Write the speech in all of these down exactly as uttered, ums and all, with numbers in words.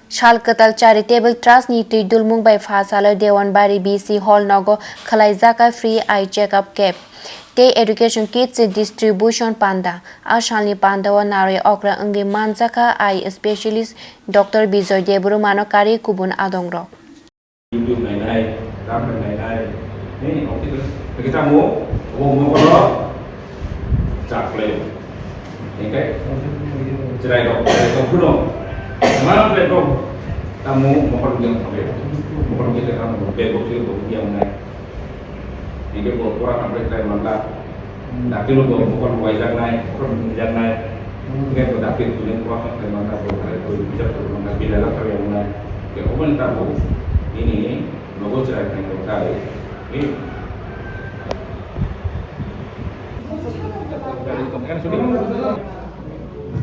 Sal Kwtal Charitable Trust ni twi dulmung bai pha salo Dewanbari B C Hall nogo khwlaijak free eye check-up camp tei education kits distribution panda. A salni pandao narwi okra wngwi manjakha eye specialist Doctor Bijoy Debbarmano karwi kubun adongrok. YouTube nainai, tamni nainai, ni okti khe tamo, obo mokolo chak play. Hingke chwrai rok, chwrai rok kuno, mana play rok, tamo mokol yang play, mokol yang tamo play rok sih yang nai. Hingke bo pura complete khlai manla. Dakti bo mokol waijaknai, mokol nungjaknai. Hingke bo dakti kuning pura khlai manla, bo khlai koi bijak khlai manla, bila jak khlai manla. Hingke obo ni tabuk nini nogo chwrai khlai kok kai. Ni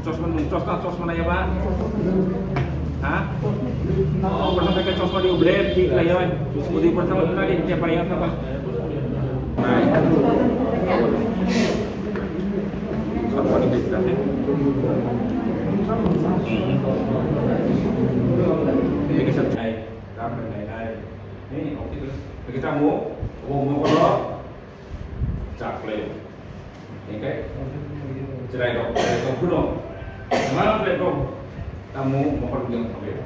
Chosma nung, chosma, chosma nai ba? Ha? Oh, operation thai khe chosma di, blade thik lai oi. Udi operation nai di, dia paling apa? Nai. Chosma di, blade thik lai. Ini ke satu. Nai, nai, nai. Ini, oke, terus. Kita mau, mau, mau kalau Chak play. Hingke chwrai rok, chwrai rok kuno. Mana play rok. Tamo mokol yang sampai.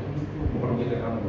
Mokol yang sampai.